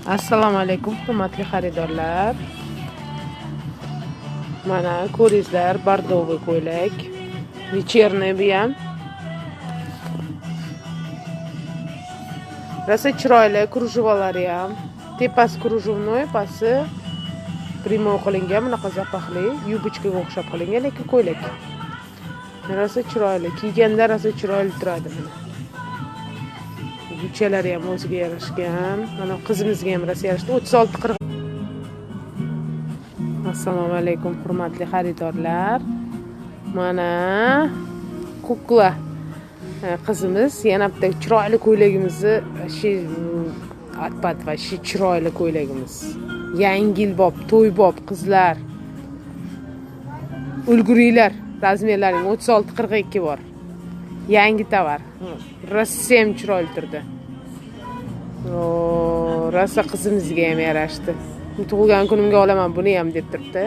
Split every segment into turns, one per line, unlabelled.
Assalomu alaykum hurmatli xaridorlar. Mana ko'ringizlar, бордовый ko'ylak. Вечерний bu ham. Rosa chiroyli, krужевалari ham. Tepasi кружевной, pasti primo qilingan, bunaqa zapahli, yubochkaga o'xshab qilingan, lekin ko'ylak. Rosa chiroyli, kiyganda rosa chiroyli turadi mana. Guchalari ham o'ziga yarashgan. Mana qizimizga ham rosa yarashdi. 36-40. Assalomu alaykum hurmatli xaridorlar. Mana kukla qizimiz yana bitta chiroyli ko'ylagimizni, shu atpat va shu chiroyli ko'ylagimiz. Yangi yil bob, to'ybob qizlar. Ulguringlar, razmerlaring 36-42 bor. Yangi tovar. Rosa ham chiroyli turdi. Rosa qizimizga ham yarashdi. Tug'ilgan kunimga olaman buni ham deb turibdi.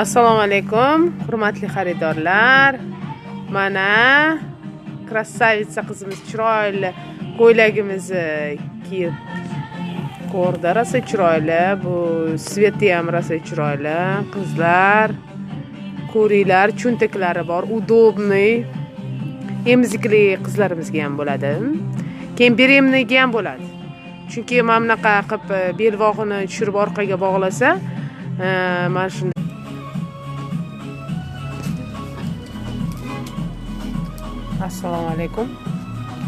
Assalomu alaykum hurmatli xaridorlar. Mana krasavitsa qizimiz chiroyli ko'ylagimizni kiyib ko'rdi. Rosa chiroyli, bu sveti ham rosa chiroyli. Qizlar, ko'ringlar, cho'ntaklari bor, удобный. Emizikli qizlarimizga ham bo'ladi. Keyin beremniga ham bo'ladi. Chunki mana bunaqa qilib belbog'ini tushirib orqaga bog'lasa, mana shunday. Assalomu alaykum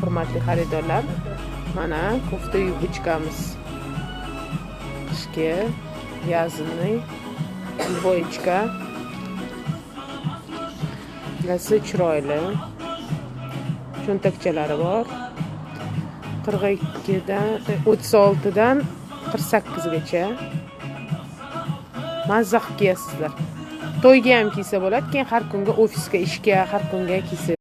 hurmatli xaridorlar. Mana kofta yubochkamiz. Qishki, yazini yubochka. Rosa chiroyli. Cho'ntakchalari bor. 42 dan 36 dan 48 gacha. Mazza qilib kiyasizlar. To'yga ham kiysa bo'ladi, keyin har kunga ofisga, ishga, har kunga kiysa.